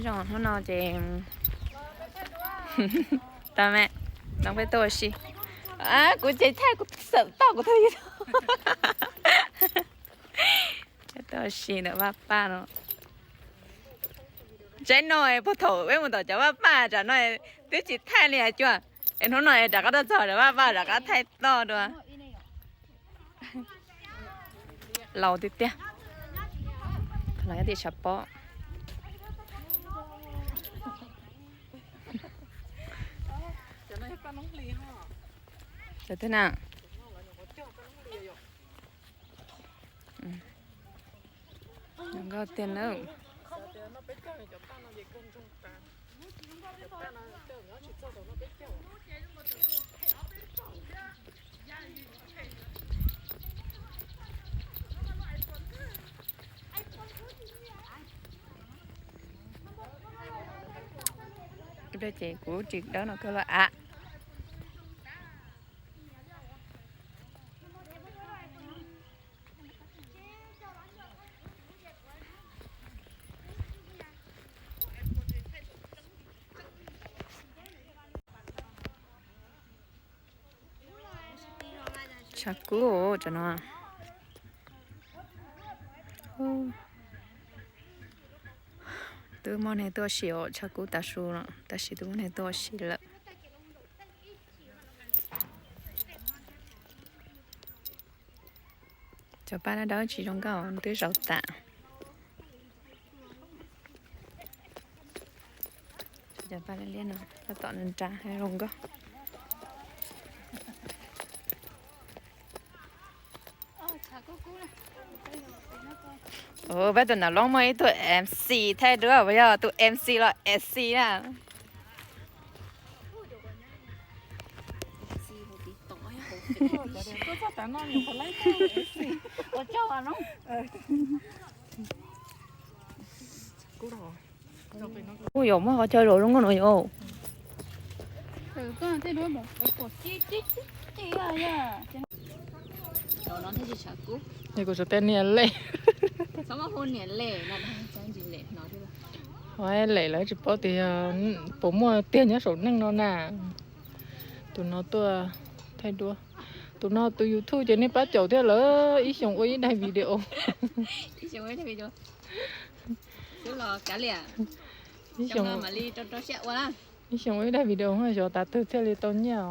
Zoo hnub no ces tau me, no peb tuaj ua si. Kuv ces thaij kuv xawm toj kuv tus YouTube. Peb tuaj ua si ntawm Vaj Paj no. Tsaib no puag thaum peb mus tom cov Vaj Paj tsam no twb tsis thaij li cuag, es hnub no rov qab tuaj txog cov Vaj Paj rov qab thaij toj dua. Laus tiag tiag. Los nyob tim tshav pob. Cov twg na? Zoo nkauj tiag nawb. Ces kuv tsis dawb no kawg los av. Tshav kub tam no. Twb muaj neeg tuaj ua si os, tshav kub tav su no tab sis twb muaj neeg tuaj ua si lawm. Cov paj dawb dawb tsis zoo nkauj, twb zaum tas. Cov paj liab liab no tab tom nra zoo nkauj. Peb tus nram loob muaj ib tug MC thaij duab, yog tus MC los MC na. Kuj yuav muaj qhov chaw zaum zoo nkauj no yom. Kuv suav tej niam lej. Lej lawv tsis paub tias puas muaj tiag nyob saum neej no na. Tus no tuaj thaij duab. Tus no tus YouTube ces nej pab caum thiab lawm, ib xyoos ua ib daig video. Ib xyoos ua ib daig video, ib xyoos ua ib daig video xyov tav twg thiaj li tau nyiaj os.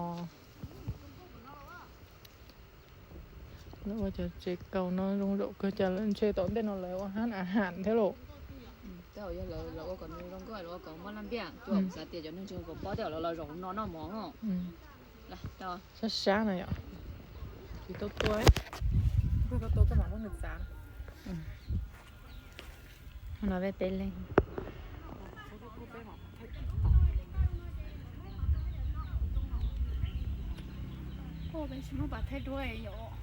Lawv ua cov tsev kaus no zoo zaum kawg, cas lawv ntshe tom ntej no lawv ua hab a ham thiab lauj. Sab sab no yom. Tsis tau tua, tua mam muab nws txav. No peb peb leeg. Peb tsis muaj pas thaij duab yom.